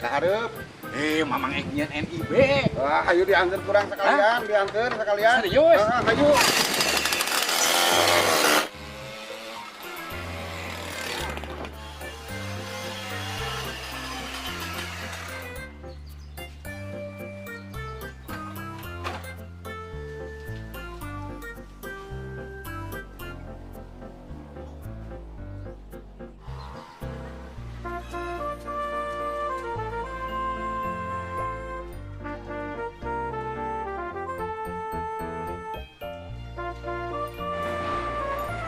Ka hareup. Mamang ek nyieun NIB. Wah, ayo diantar kurang sekalian, diantar sekalian. Serius? Heeh, ayo.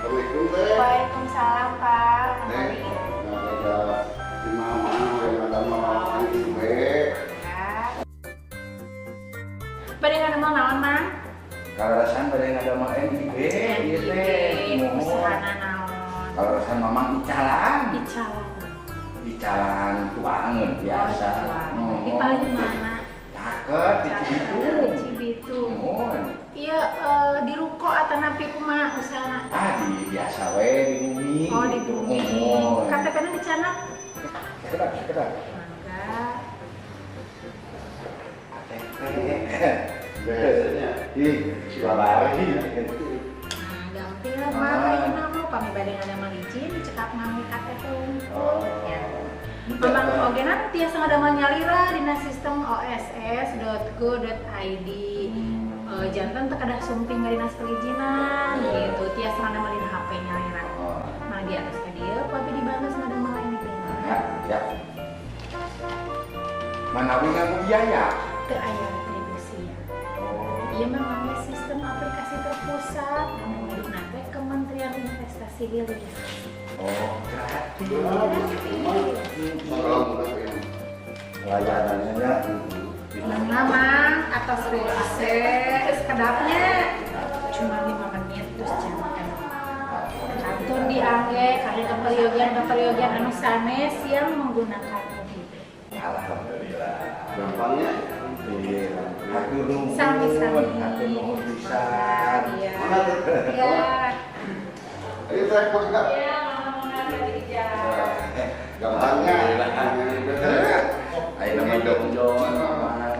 Assalamualaikum teh. Waalaikumsalam Pak. Teh, ada si mama yang ada mama NIB. Bade ngadamel naon, Mang? Kaleresan bade ngadamel NIB ieu teh. NIB, usahana naon? Kaleresan mamang icalan. Icalan. Icalan tuangeun biasa. Oh, di paling mana? Caket di Cibitung. Di Cibitung. Muhun. Iya, di ruko atanapi kumaha usahana? Ah, di biasa we di bumi. Oh, di bumi. Muhun. KTP-na dicanak? Sekedap, sekedap. Mangga. KTP. Biasanya. Ih, babari. Nah, gampil lah Mang, ayeuna mah pami bade ngadamel izin cekap ngangge KTP unggul. Oh. Ya. Mamang oge na tiasa ngadamel nyalira dina sistem oss.go.id. Janten teu kedah sumping ka dinas perizinan gitu, tiasa ngadamel dina HP nyalira. Oh. Nah, di atas ka dieu ku abi dibantu ngadamel NIB. Ya, ya. Manawi nganggo biaya? Teu aya retribusi ya. Oh. Ieu mah ngangge sistem aplikasi terpusat anu ngudukna teh Kementerian Investasi Hilirisasi. Oh, gratis. Kalau mudah ini. Pelayanannya Nah, Mang, atas proses kedapnya cuma 5 menit terus jangan. Kantun diangge karena keperyogian anu sanes yang menggunakan NIB. Alhamdulillah. Gampangnya. Iya, hatur nuhun. Sami-sami. Hatur nuhun pisan. Iya. Mana tuh? Iya. Ayo teh, mangga. Iya, mangga mangga di jalan. Gampangnya. Ayo nama jongjon,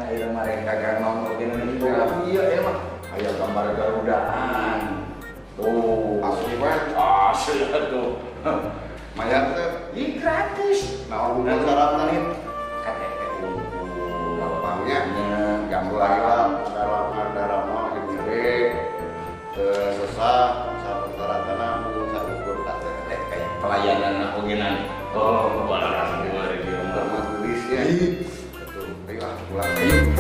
ayo nama rek dagang naon oge nu diboga ieu ieu mah. Aya gambar Garudaan. Tuh. Asli we. Asli atuh. Mayar teh. Ih, gratis. Naon unggul syaratna? KTP unggul. Gampangnya. Nya, Gampang lah, dalam dalam NIB. Sesah, syarat-syaratna mung saukur KTP. Kayak pelayanan oge nan. Oh, barang luar ieu mah. Hormat tulis ya. Betul. Ayo ah, pulang. Ayo.